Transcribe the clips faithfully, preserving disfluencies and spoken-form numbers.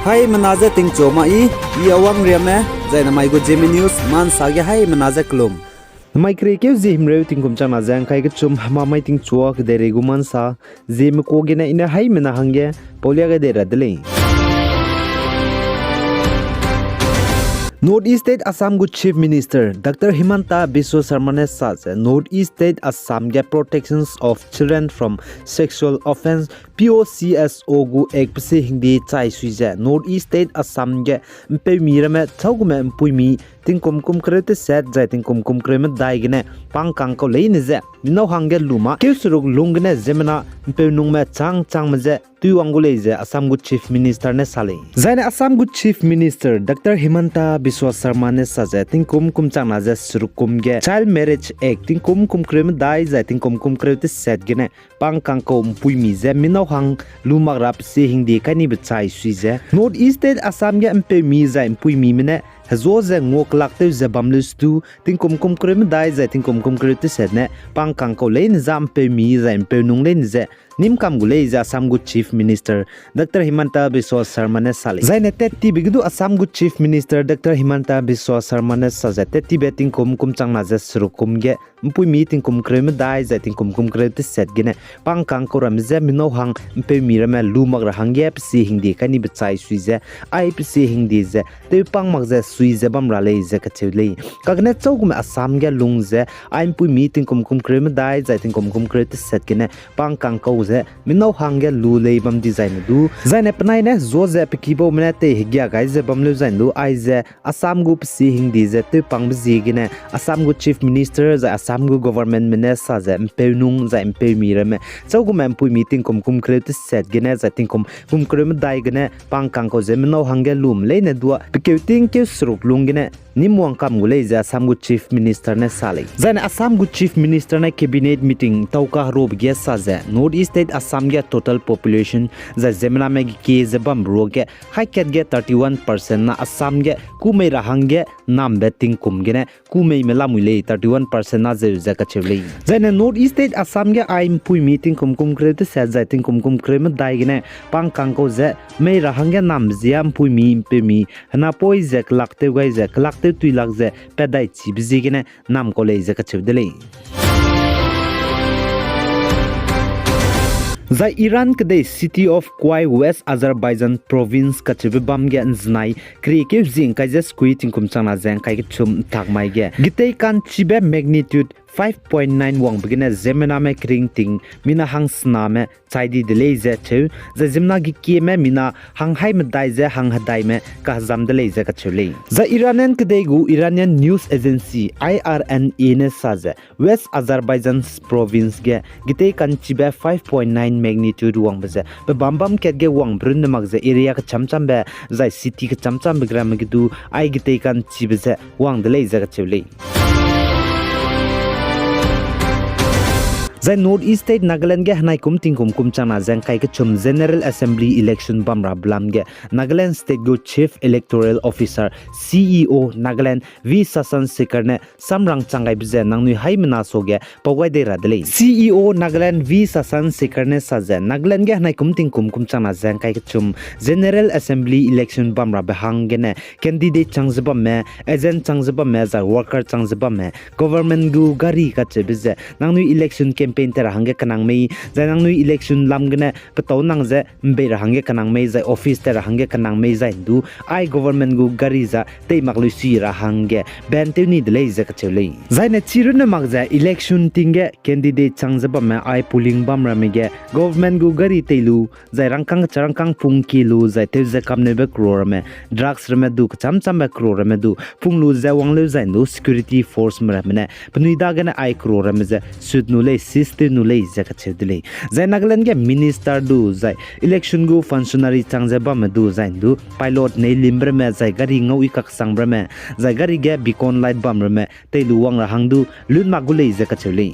Haimena je tingchu ma i, i Awang Riame, zai namai gu Zeme News, mansa ge haimena je kelum. Namai kerekeu zie himreu tingkum changna ze ngkai kechum, hemamai tingchua kedeirei gu mansa, Zeme kua gene i ne haimena hangge paulia gai dei ra de lei. North East State Assam gu Chief Minister Doctor Himanta Biswa Sarma ne sa ze North East State Assam ge Protections of Children from Sexual Offence, P O C S O gu Act pe sie hingde chai sui ze North East State Assam ge mpeumi ramme châugume mpuimi tingkum kum kereu teset zai tingkum kum kereu medai gene pangkang kau leine ze minau hangge lu mak keu seruk lung gene ziemmena mpeunungme chang changme je tuiwang gu lei ze Assam gu Chief Minister ne sa lei. Zaine Assam gu Chief Minister Doctor Himanta Biswa Sarma ne sa ze tingkum kum changna ze seruk kum ge Child Marriage Act tingkum kum kereu medai zai tingkum kum kereu teset gene pangkang kau mpuimi ze minau hang lu mak ra pe sie hingde kai nibe chai sui ze North East State Assam ge mpeumi zai mpuimime ne hezua ze ngua kelak tew ze bam leu stu tingkum kum kereu medai zai tingkum kum kereu teset ne pangkang kau leine za mpeumi zai mpeunung leine ze nîmkam gu lei ze Assam gu Chief Minister Doctor Himanta Biswa Sarma ne sa lei. Zaine tat tibe ge du Assam gu Chief Minister Doctor Himanta Biswa Sarma ne sa ze tat tibe tingkum kum changna ze seruk kum ge mpuimi tingkum kereu medai zai tingkum kum kereu teset gene pangkang kau ramme je minau hang mpeumi ramme lu mak ra hangge pe sie hingde kai nibe chai sui ze ai pe sie hingde ze tew pang mak ze sui ze bam ra lei ze kacheu lei. Kagene châugume Assam ge lung ze ai mpuimi tingkum kum kereu medai zai tingkum kum kereu teset gene pangkang kau ze minau hangge lu lei bam dizaine du zaine penai ne zua ze pe kibaume ne tei hegia gai ze bam leu zaine du aize Assam gu pe sie hingde ze tewpangbe ziegene Assam gu Chief Minister zai Assam gu governmentme ne sa ze mpeunung zai mpeumi ramme châugume mpuimi tingkum kum kereu teset gene zai tingkum kum kereu medai gene pangkang kau ze minau hangge lum leine dua pe keu ting keu seruk lung gene nîm wangkam gu lei ze Assam gu Chief Minister ne sa lei. Zaine Assam gu Chief Minister ne Cabinet meeting tau kaherobe ge sa ze North East State Assam ge total population zai ziemmename gekie ze bambe ruage haikat ge thirty one percent na Assam ge kûmei ra hangge nambe tingkum gene kûmeime lamui lei thirty one percent na zeu ze kacheu lei. Zaine North East State Assam ge ai mpuimi tingkum kum kereu teset zai tingkum kum kereu medai gene pangkang kau ze mei ra hangge nambe zia mpuimi mpeumi henapoi ze kelak tew gai ze kelak tew tuilak ze pat dai chibe ziegene nam kau lei ze kacheu de lei. Zai Iran kedei city of Koi, West Azerbaijan province kacheube bam ge nzenai keriekeu zie ngkai ze sekui tingkum changna ze ngkai kechum ntak mai ge getei ka'nchibe magnitude five point nine wangbe gene ziemmename keringting mina hangsename chai di de lei ze cheu, zai ziemmena gekieme mina hang hai medai ze hang hedaime kahezam de lei ze kacheu lei. Zai Iranian kedei gu Iranian News Agency, I R N A ne sa ze West Azerbaijan province ge getei ka'nchibe five point nine magnitude wangbe ze pe bam bam kat ge wangbe runne mak ze area kechamchambe zai city kechamchambe ge ramme ge du ai getei ka'nchibe ze wang de lei ze kacheu lei. Zai North East State Nagaland ge henaikum tingkum kum changna ze ngkai kechum General Assembly election bam ra belam ge Nagaland State gu Chief Electoral Officer, C E O Nagaland V Sashansekhar ne samrang chang gaibe ze nangnui haimena suage pau gai dei ra de lei. C E O Nagaland V Sashansekhar ne sa ze Nagaland ge henaikum tingkum kum changna ze ngkai kechum General Assembly election bam rabe hanggene candidate chang ze bamme, agent chang ze bamme, zai worker chang ze bamme, government gu gari kacheube ze nangnui election campaign tei ra hangge kenang mei, zai nangnui election lam gene petau nang ze mbei ra hangge kenang mei, zai office tei ra hangge kenang mei, zai ndu ai government gu gari za tei mak lui sui ra hangge ban tew ni de lei ze kacheu lei. Zaine chi runne mak ze election ting ge candidate chang ze bamme ai polling bam ramme ge government gu gari tei lu, zai rangkâng kecha rangkâng pung ki lu, zai tew ze kamneube kero ramme, drugs ramme du, kechamchambe kero ramme du pung lu ze wang leu zai ndu security forceme ramme ne penui dagene ai kero ramme ze sut nu lei, seize tew nu lei ze kacheu de lei. Zai Nagaland ge minister du, zai election gu functionary chang ze bamme du, zai ndu pilot nei limbe ramme, zai gari ngau i kaksangbe ramme, zai gari ge beacon light bam ramme tei lu wang ra hang du lun mak gu lei ze kacheu lei.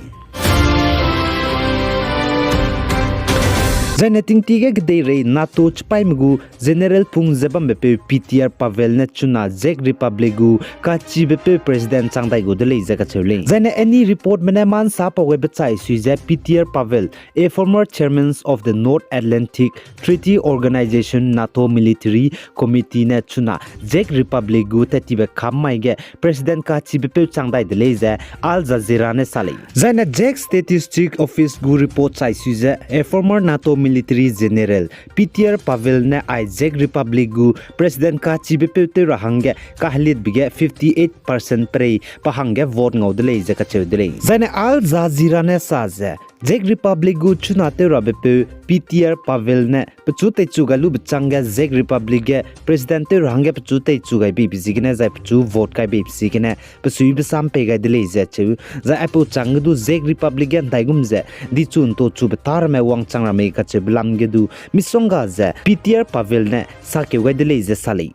Zaine tingtie ge kedeirei NATO chipaîme gu General pung ze bambepeu Petr Pavel ne chuna Czech Republic gu kachibepeu President chang dai gu de lei ze kacheu lei. Zaine any reportme ne mâ ’nsa pau gaibe chai sui ze Petr Pavel, a former chairman of the North Atlantic Treaty Organization, NATO Military Committee ne chuna Czech Republic gu tattibe kam mai ge President kachibepeu chang dai de lei ze Al Jazeera ne sa lei. Zaine Czech Statistics Office gu report chai sui ze, a former NATO military general, Petr Pavel ne ai Czech Republic gu President kachibepeu tew ra hangge kahelitbe ge fifty eight percent perei pa hangge vote ngau de lei ze kacheu de lei. Zaine Al Jazeera ne sa ze, Czech Republic gu chuna tew rabepeu Petr Pavel ne pechu teichu gai lube chângge Czech Republic ge President tew ra hangge pechu teichu gai beibe ziegene zai pechu vote kai beibe ziegene pesuibe sam pei gai de lei ze cheu. Zai aipau chângge du Czech Republic ge ’ndaigum ze dichu ’ntochube tâ ramme wangchang ra mei kacheube lam ge du misongga ze Petr Pavel ne sakeu gai de lei ze sa lei.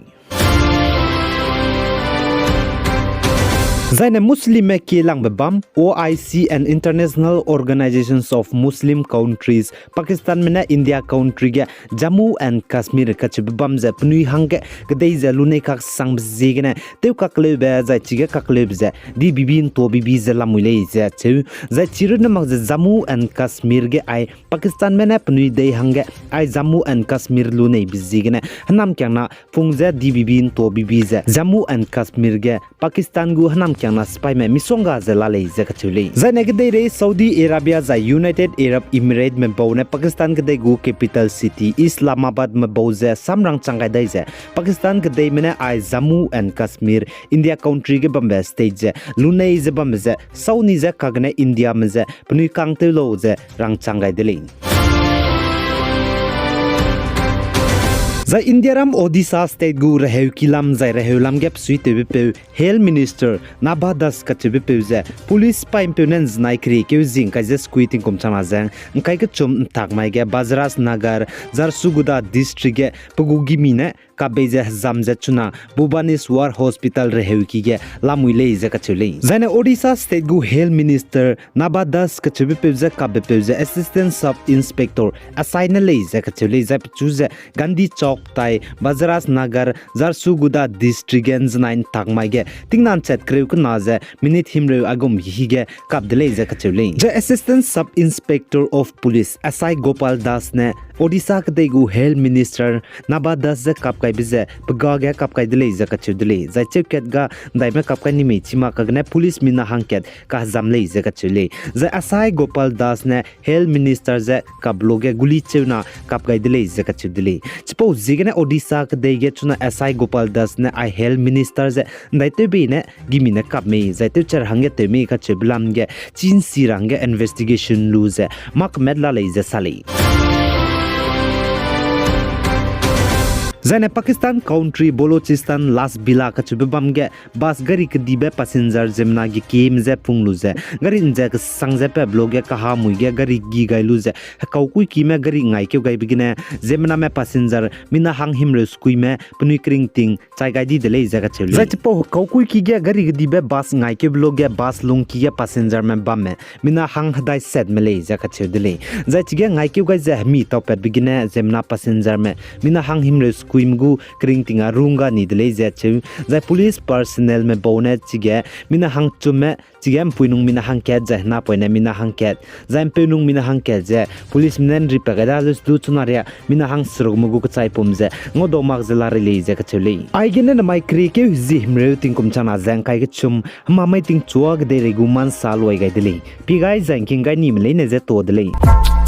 Zaine Muslimme kielangbe bâm, O I C and International Organizations of Muslim Countries, Pakistanme ne India country ge Jammu and Kashmir kacheube bâm ze penui hangge kedei ze lunei kaksangbe ziegene tew kakleube zai chige kakleube ze dibibi ’ntobibi ze lamui lei ze cheu. Zai chirunne mak ze Jammu and Kashmir ge ai Pakistanme ne penui dei hangge ai Jammu and Kashmir luneibe ziegene hênamkiangna pung ze dibibi ’ntobibi ze Jammu and Kashmir ge Pakistan gu hênamkiangna sipaîme misongga ze la lei ze kacheu lei. Zaine kedeirei Saudi Arabia zai United Arab Emirateme bau ne Pakistan kedei gu capital city Islamabadme bau ze samrang chang gai dai ze Pakistan kedeime ne ai Jammu and Kashmir India country ge bambe state ze lunei ze bambe ze sauni ze kagene Indiame ze penui kang tew lau ze rangchang gai de lei. Zai Indiaram Odisha state gu reheuki lam zai reheu lam ge pesuitewbepeu Health Minister Nabha Das kacheubepeu ze police paîmpeu ne ’nzenai keriekeu zing kai ze sekui tingkum changna ze ’ngkai kechum ’ntak mai ge Bajraj Nagar, Jharsuguda district ge pe gu gimi ne kap bei ze hezam ze chuna Bhubaneswar Hospital reheuki ge lamui lei ze kacheu lei. Zaine Odisha state gu Health Minister Nabha Das kacheubepeu ze kapbepeu ze Assistant Sub Inspector S I ne lei ze kacheu lei. Zai pechu ze Gandhi Chowk tai Bajraj Nagar, Jharsuguda district ge ’nzenai ’ntak mai ge tingna ’nchat kereu kena ze minute himreu aigum hige kap de lei ze kacheu lei. Zai Assistant Sub Inspector of Police S I Gopal Das ne Odisha kedei gu Health Minister Nabha Das ze kap kaibe ze pe ga ge kap kai de lei ze kacheu de lei. Zai cheukat ga ’ndaime kap kai ni mei chima kagene police mina hangkat kahezam lei ze kacheu lei. Zai S I Gopal Das ne Health Minister ze kap lu ge guli cheuna kap gai de lei ze kacheu de lei. Chipau ziegene Odisha kedei ge chuna S I Gopal Das ne ai Health Minister ze ’ndaitewbei ne gimi ne kap mei, zai tewchat hangge tew mei kacheube lam ge chinsi ra hangge investigation lu ze mâ kemet la lei ze sa lei. Zaine Pakistan country Balochistan Lasbela kacheube bam ge bus gari kedibe passenger ziemmena ge kieme je pung lu ze gari ’nze kesang ze pe blo ge kahamui ge gari gi gai lu ze hekaukuikime gari ngaikeu gaibe gene ziemmename passenger mina hang himreu sekuime penui keringting chai gai di de lei ze kacheu lei. Zai chipau hekaukuiki ge gari kedibe bus ngaikeube lo ge bus lungki ge passengerme bamme mina hang hedai setme lei ze kacheu de lei. Zai chige ngaikeu gai ze hemi taupatbe gene ziemmena passengerme mina hang himreu sekuime gu keringting a rung ga ni de lei ze cheu. Zai police personnelme bau ne chige mina hangchumme chige ’mpuinung mina hangkat zai henapoine mina hangkat zai ’mpeunung mina hangkat ze policeme ne ’nripa gai da leu sedu chuna ria mina hangserukme gu kechaipum ze ngaudau mak ze la rei lei ze kacheu lei. Aigene nemai keriekeu hezie himreu tingkum changna ze ’ngkai kechum hemamai tingchua kedeirei gu mansa luai gai de lei. Pie gai zai ’ngking gai nime leine je tuâ de lei.